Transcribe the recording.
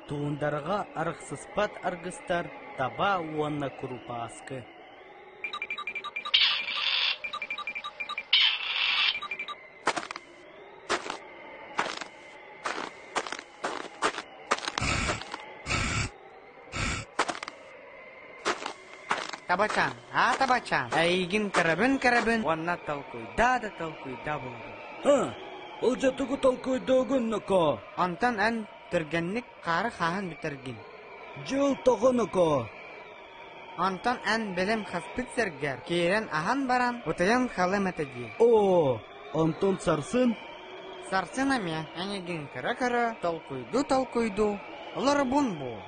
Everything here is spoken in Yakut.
Туундараҕа арахсыспат аргыстар таба уонна курупааскы. Табачаан, аа табачаан, эйигин көрөбүн-көрөбүн уонна толкуйдаа да толкуйдаа буолабын. Һы, ол дьэ тугу толкуйдуугун, нокоо? Онтон эн түргэнник хаары хааһан бүтэргин. Дьыл тоҕо нокоо? Онтон эн бэлэм хаспыт сиргэр киирэн аһан баран утуйан халым этэ дии. Оо, онтон сарсын? Сарсын эмиэ эйигин көрө-көрө толкуйдуу-толкуйдуу олоробун буо.